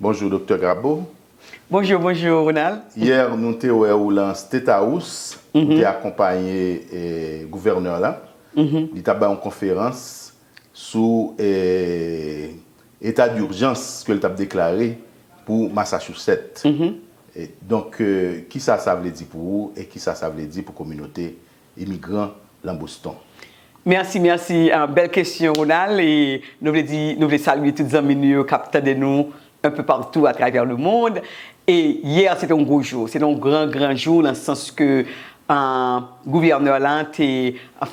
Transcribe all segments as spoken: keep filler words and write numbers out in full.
Bonjou, Doktè Grabeau. Bonjou, bonjou, Ronald. Yè, nou te wè ou lan State House, ou te akonpaye eh, gouvènè la. Li t ap bay yon konferans sou eh, eta dijans ke l t ap deklare pou Massachusetts. Eh, donk, eh, kisa sa vle di pou ou e kisa sa vle di pou kominote imigran lan Boston? Mèsi, mèsi. Ah, bèl kesyon, Ronald. E nou vle di, nou vle salye tout zanmi nou yo k ap tande nou un peu partout à travers le monde. E yè, se te yon gwo jou. Se te yon gran, gran jou, nan sans ke ah, gouvènè la te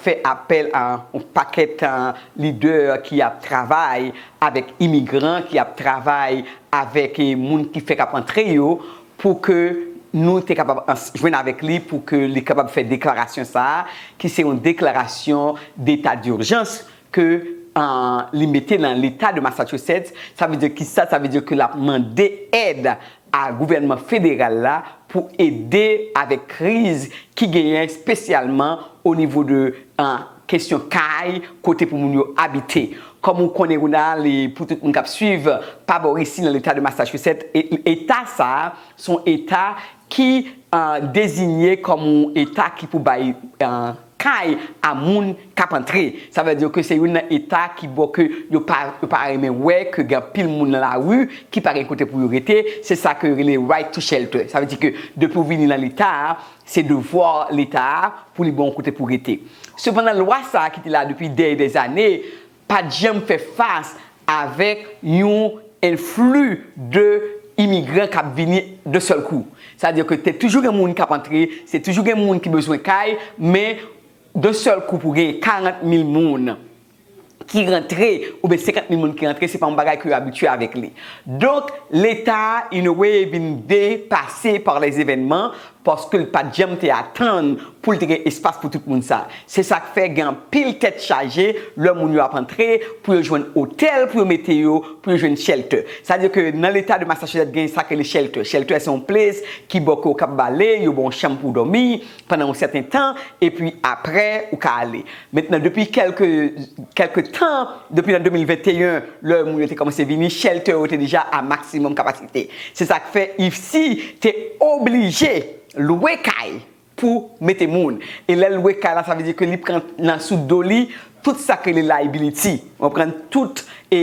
fè apèl a yon pakèt ah, lidè ki ap travay avèk imigran, ki ap travay avèk eh, moun ki fèk ap antre yo, pou ke nou te kapab ans- jwenn avèk li, pou ke li kapab fè deklarasyon sa a, ki se yon deklarasyon deta dijans ke ah, li mete nan leta de Massachusetts. Sa vle di ki sa? Sa vle di ke l ap mande èd a gouvènman federal la pou ede avèk kriz ki genyen espesyalman o nivo de ah, kesyon kay, kote pou moun yo abite. Kòm ou konnen, Ronald, e pou tout moun k ap swiv, pa bò isi nan leta de Massachusetts, e- eta sa a, se yon eta ki ah, dezinye kòm yon eta ki pou bay ah, kay a moun k ap antre. Sa vle di ke se youn nan eta ki bò ke yo pa, yo pa renmen wè ke gen anpil moun nan lari ki pa gen kote pou yo rete. Se sa ke yo rele right to shelter. Sa vle di ke depi w vini nan leta a, se devwa leta a pou li ba w yon kote pou rete. Sepandan, lwa sa a ki te la depi dè dè zane pa t janm fè fas avèk yon enfli de imigran k ap vini de sèl kou. Sa vle di ke te toujou gen moun k ap antre, se toujou gen moun ki bezwen kay, men de sèl kou pou genyen karant mil moun ki rantre, oubyen senkant mil moun ki rantre, se pa yon bagay ke yo abitye avèk li. Donk, leta a, in a way, vin depase pa lèzevènman, paske l pa t janm te atann pou l te gen espas pou tout moun sa. Se sa k fè gen anpil tèt chaje lè moun yo ap antre pou yo jwenn otèl pou yo mete yo, pou yo jwenn shelter. Sa vle di ke nan leta de Massachusetts gen sa k rele shelter. Shelter se yon ples ki bò ke w kapab ale, yo ba w yon chanm pou w dòmi pandan yon sèten tan, epi apre ou ka ale. Mentnan, depi kèlke, kèlke tan, depi nan de mil venteyen, lè moun yo te kòmanse vini, shelter yo te deja a maksimòm kapasite. Se sa k fè ifsi te oblije lwe kay pou mete moun. E lè l lwe kay la, sa vle di ke li pran nan sou do li tout sa k rele liability. Ou konprann? Tout e,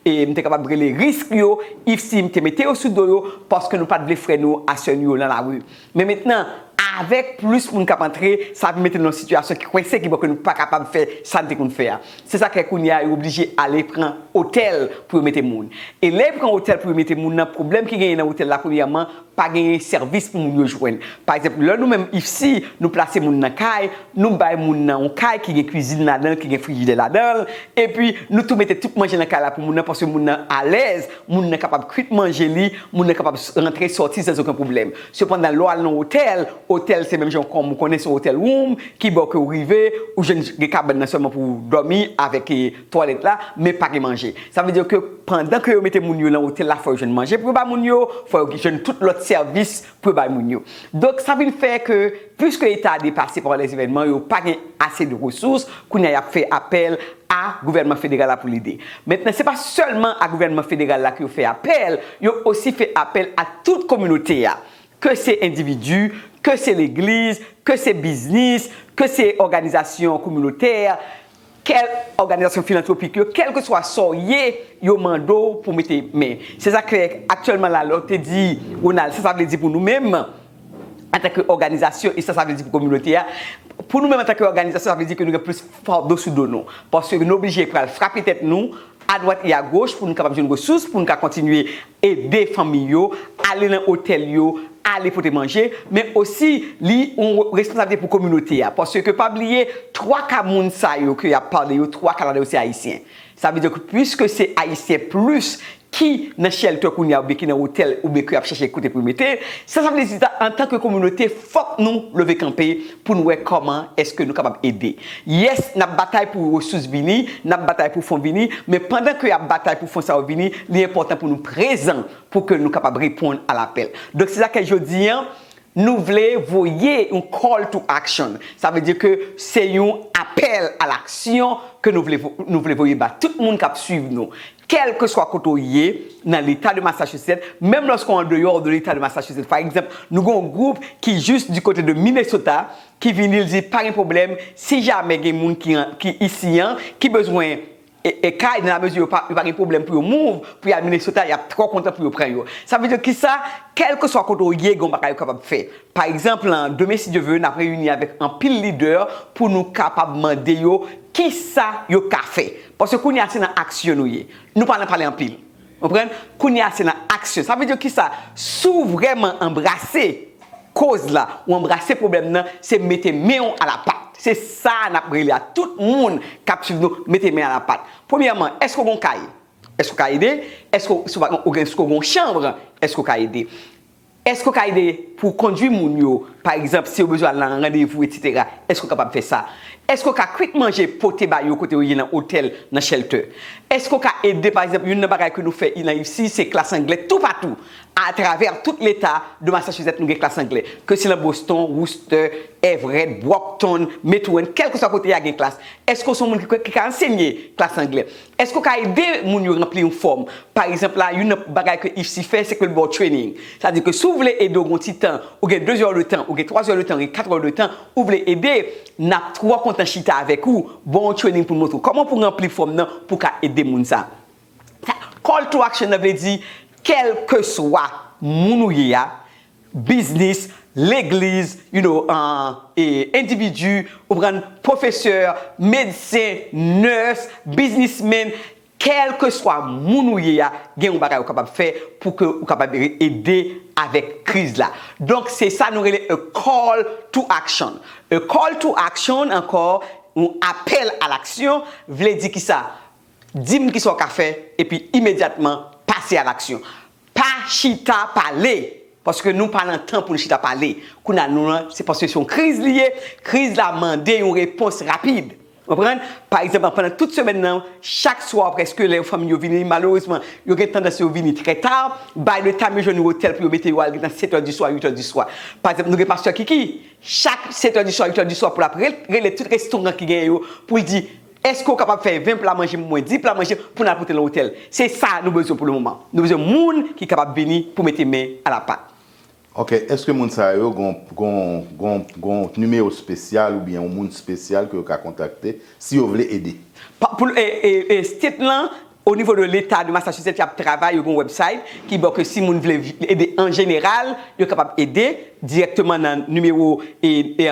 e m te kapab rele risk yo, ifsi m te mete yo sou do yo, paske nou pa t vle frè nou, sè nou yo nan lari. Men mentnan, avèk plis moun k ap antre, sa ap mete nou nan yon sitiyasyon ki kwense, ki bò ke nou pa kapab fè sa n te konn fè a. Se sa k fè kounye a yo oblije ale pran otèl pou yo mete moun. E lè yo pran otèl pou yo mete moun nan, pwoblèm ki genyen nan otèl la, premyèman, pa genyen sèvis pou moun yo jwenn. Pa egzanp, lè nou menm ifsi, nou plase moun nan kay, nou bay moun nan yon kay ki gen kwizin ladan l, ki gen frijidè ladan l, epi nou tou mete tout manje nan kay la pou moun nan, paske moun nan alèz, moun nan kapab kwit manje li, moun nan kapab rantre, sòti san okenn pwoblèm. Sepandan, lè w al nan otèl, otèl se menm jan kòm ou konnen se yon otèl woum, ki bò ke w rive, ou jwenn gen kabann nan sèlman pou w dòmi avèk e, twalèt la, men pa gen manje. Sa vle di ke pandan ke yo mete moun yo nan otèl la, fò yo jwenn manje pou yo ba moun yo, fò yo jwenn tout lòt sèvis pou yo bay moun yo. Donk, sa vin fè ke, piske eta a depase pa lèzevènman, yo pa gen ase de resous, kounye a y ap fè apèl a gouvènman federal la pou l ede. Mentnan, se pa sèlman a gouvènman federal la ke yo fè apèl, yo osi fè apèl a tout kominote a. Ke se endividi, ke se legliz, ke se biznis, ke se òganizasyon kominotè, kèl òganizasyon filantwopik yo, kèlkeswa sa w ye, yo mande w pou mete men. Se sa k fè aktyèlman la, lè w te di, Ronald, sa sa vle di pou nou menm, antanke òganizasyon, e sa sa vle di pou kominote a. Pou nou menm antanke òganizasyon, sa vle di ke nou gen plis fado sou do nou. Paske nou oblije pral frape tèt nou, adwat e agoch pou nou kapab jwenn resous, pou nou ka kontinye ede fanmi yo, ale nan otèl yo, ale pote manje, men osi li yon responsablite pou kominote a. Paske pa bliye, twa ka moun sa yo ke y ap pale yo, twa ka ladan yo se ayisyen. Sa vle di ke piske se ayisyen plis ki nan shelter kounye a oubyen ki nan otèl oubyen ke y ap chèche kote pou yo mete, sa sa vle di antanke kominote fòk nou leve kanpe pou n wè kòman èske nou kapab ede. Yes, n ap batay pou resous vini, n ap batay pou fon vini, men pandan ke y ap batay pou fon sa yo vini, li enpòtan pou nou prezan pou ke nou kapab reponn a lapèl. Donk, se sa k fè jodi a, Nou vle voye yon call to action. Sa vle di ke se yon apèl a laksyon ke nou vle, nou vle voye ba tout moun k ap swiv nou. Kèlkeswa kote w ye nan leta de Massachusetts, menm lòske w andeyò de leta de Massachusetts. Pa egzanp, nou gen yon gwoup ki jis di kote de Minnesota, ki vini, li di, pa gen pwoblèm, si jamè gen moun ki, ki isi an, ki bezwen e, e kay, nan lamezi yo pa, yo pa gen pwoblèm pou yo move, pou y al Minnesota, y ap twò kontan pou yo pran yo. Sa vle di kisa? Kèlkeswa kote w ye, gen yon bagay yo kapab fè. Pa egzanp, lan, demen, si Dye vle, n ap reyini avèk anpil lidè pou nou kapab mande yo kisa yo ka fè. Paske kounye a, se nan aksyon nou ye. Nou pa nan pale anpil. Konprann? Kounye a, se nan aksyon. Sa vle di kisa? Si w vrèman anbrase koz la, ou anbrase pwoblèm nan, se mete men w a la pat. Se sa n ap rele a tout moun k ap swiv nou, mete men a la pat. Premyèman, èske w gen yon kay? Èske w ka ede? Èske w, si w pa gen, ou gen, èske w gen yon chanm? Èske w ka ede? Èske w ka ede pou w kondui moun yo, pa egzanp, si yo bezwen al nan randevou, etsetera? Èske w kapab fè sa? Èske w ka kwit manje, pote ba yo kote yo ye nan otèl, nan shelter? Èske w ka ede, pa egzanp, youn nan bagay ke nou fè nan I F C, se klas anglè toupatou. Atravè tout leta de Massachusetts, nou gen klas anglè. Ke se nan Boston, Worcester, Everett, Brockton, Methuen, kèlkeswa kote y a gen klas. Èske w se yon moun ki, ki ka ansenye klas anglè? Èske w ka ede moun yo ranpli yon fòm? Pa egzanp la, youn nan bagay ke I F C fè, se ke l ba w training. Sa di ke si w vle ede w gon ti tan, ou gen de zè de tan, ou gen twa zè de tan, ou gen kat è de tan, ou vle ede, n ap twò kontan chita avèk ou, ba w yon training pou n montre w kòman pou w ranpli fòm nan pou w ka ede moun sa. Sa, call to action nan vle di, kèlkeswa moun ou ye a, biznis, legliz, you know, uh, e, endividi, ou pran pwofesè, medsen, nurse, businessman, kèlkeswa moun ou ye a, gen yon bagay ou kapab fè pou ke ou kapab ede avèk kriz la. Donk, se sa nou rele a call to action. A call to action, ankò, yon apèl a laksyon, vle di kisa? Di m kisa w ka fè, epi imedyatman pase a laksyon. Pa chita pale, paske nou pa nan tan pou n chita pale. Kounye a nou lan, se paske se yon kriz li ye, kriz la mande yon repons rapid. Konprann? Pa egzanp, pandan tout semèn nan, chak swa prèske lè fanmi yo vini, malerezman, yo gen tandans yo vini trè ta. By the time yo jwenn yon otèl pou yo mete yo al, gentan sèt è di swa, uit è di swa. Pa egzanp, nou gen pastè Kiki, chak sèt è di swa, uit è di swa, pou l ap rele tout restoran ki genyen yo, pou l di, èske w kapab fè ven pla manje pou mwen, dis pla manje pou n al pote nan otèl? Se sa nou bezwen pou le moman. Nou bezwen moun ki kapab vini pou mete men a la pat. Ok, èske moun sa yo gon gon gon gon nimewo espesyal oubyen yon moun espesyal ke yo ka kontakte si yo vle ede? Pa, pou, e, e, e, state lan, o nivo de leta de Massachusetts, y ap travay, yo gen yon website ki ba w ke si moun vle ede an jeneral, yo kapab ede dirèkteman nan nimewo e, e,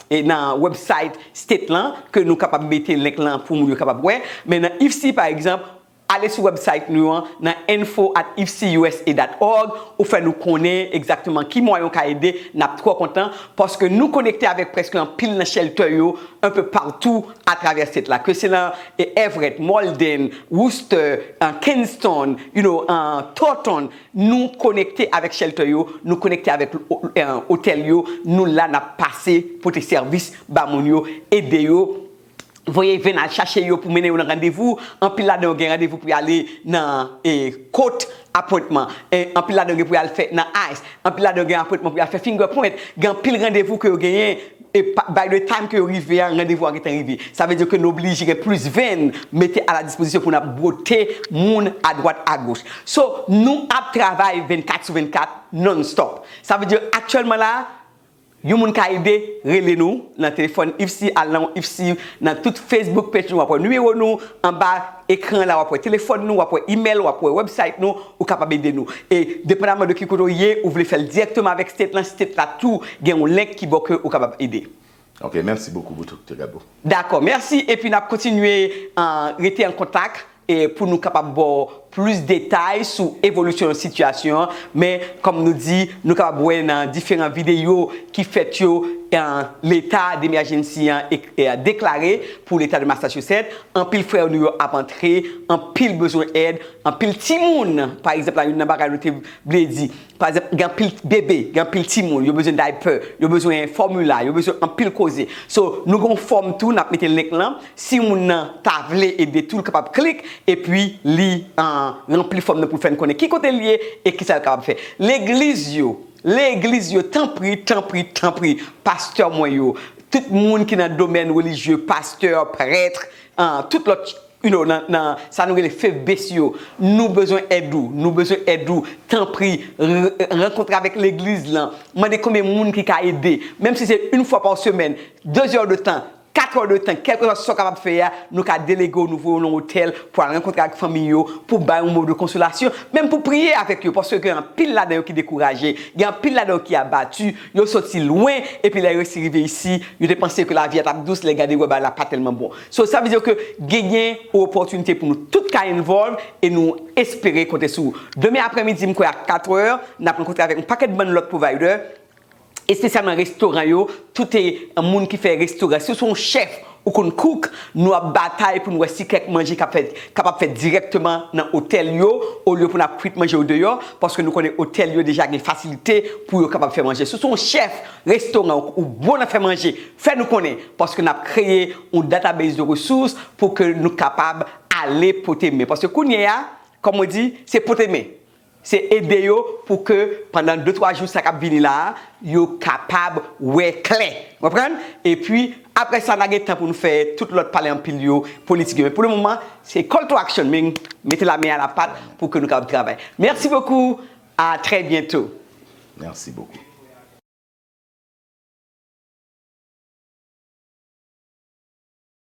e nan website state lan, ke nou kapab mete link lan pou moun yo kapab wè. Men nan I F C, pa egzanp, ale sou website nou an, nan info at ifcusa dot org, ou fè nou konnen egzakteman ki mwayen w ka ede, n ap twò kontan, paske nou konekte avèk prèske anpil nan shelter yo, un peu partout atravè state la, ke se nan e, Everett, Malden, Worcester, an Kinston, you know, an Taunton, nou konekte avèk shelter yo, nou konekte avèk o- e, otèl yo, nou la n ap pase pote sèvis ba moun yo, ede yo, voye ven al chache yo pou mennen yo nan randevou. Anpil ladan yo gen randevou pou y ale nan e, court appointment. E, anpil ladan yo gen pou y al fè nan ice. Anpil ladan yo gen appointment pou y al fè fingerprint. Gen anpil randevou ke yo genyen. E pa- by the time ke yo rive a, randevou a gentan rive. Sa vle di ke nou oblije gen plis ven mete a la dispozisyon pou n ap bwote moun adwat agoch. So, nou ap travay vennkat sou vennkat non-stop. Sa vle di aktyèlman la, yon moun ka ede, rele nou nan telefòn I F C, al nan I F C, nan tout Facebook page nou, w ap wè nimewo nou, anba ekran la, w ap wè telefòn nou, w ap wè email, w ap wè website nou, ou kapab ede nou. E depandaman de ki kote w ye, ou vle fè l dirèkteman avèk state lan, state la tou gen yon link ki ba w ke ou kapab ede. Ok, merci beaucoup, Doktè Gabo. Dakò, mèsi. Epi n ap kontinye uh, rete an kontak e pou nou kapab ba w plis detay sou evolisyon sitiyasyon an. Men, kòm nou di, nou kapab wè nan diferan videyo ki fèt yo, uh, leta demèjansi an e, e, deklare pou leta de Massachusetts. Anpil frè nou yo ap antre, anpil bezwen èd, anpil timoun. Pa egzanp, la, youn nan bagay nou te vle di, pa egzanp, gen anpil bebe, gen anpil timoun, yo bezwen diaper, yo bezwen fòmila, yo bezwen anpil koze. So, nou gen yon fòm tou, n ap mete link lan. Si moun nan ta vle ede tou, l kapab klik, epi li uh, ranpli fòm nan pou l fè n konnen ki kote l ye e kisa l kapab fè. Legliz yo, Legliz yo, tanpri, tanpri, tanpri, pastè mwen yo, tout moun ki nan domèn relijye, pastè, prèt, an, tout lòt, you know, nan, nan sa nou rele faith base yo, nou bezwen èd ou, nou bezwen èd ou, tanpri, r- rankontre avèk legliz lan, mande konbyen moun ki ka ede, menm si se yon fwa pa semèn, de zè de tan, kat è de tan, kèlkeswa sa w kapab fè a, nou ka delege w, nou voye w nan otèl pou al rankontre ak fanmi yo, pou bay yon mo de konsolasyon, menm pou priye avèk yo, paske gen anpil ladan yo ki dekouraje, gen anpil ladan yo ki abati, yo soti lwen, epi lè yo resi rive isi, yo te panse ke lavi a t ap dous, lè gade yo wè bagay la pa tèlman bon. So, sa vle di ke genyen opòtinite pou nou tout ka involve e nou espere konte sou ou. Demen aprèmidi, m kwè a kat è, n ap rankontre avèk yon pakèt bann lòt provider, espesyalman restoran yo, tout e moun ki fè restoran. Si w se yon chèf, ou konn cook, nou ap batay pou n wè si kèk manje k ap fèt, kapab fèt dirèkteman nan otèl yo, olye pou n ap kwit manje yo deyò, paske nou konnen otèl yo deja gen fasilite pou yo kapab fè manje. Si w se yon chèf restoran, ou bon nan fè manje, fè nou konnen, paske n ap kreye yon database de resous pou ke nou kapab ale pote men. Paske kounye a, kòm mwen di, se pote men. Se ede yo pou ke pandan de twa jou sa k ap vini la a, yo kapab wè klè. Konprann? Epi, apre sa, n a gen tan pou nou fè tout lòt pale anpil yo, politik yo. Men pou le moman, se call to action, men mete lamen a la pat pou ke nou kapab travay. Merci beaucoup, à très bientôt. Merci beaucoup.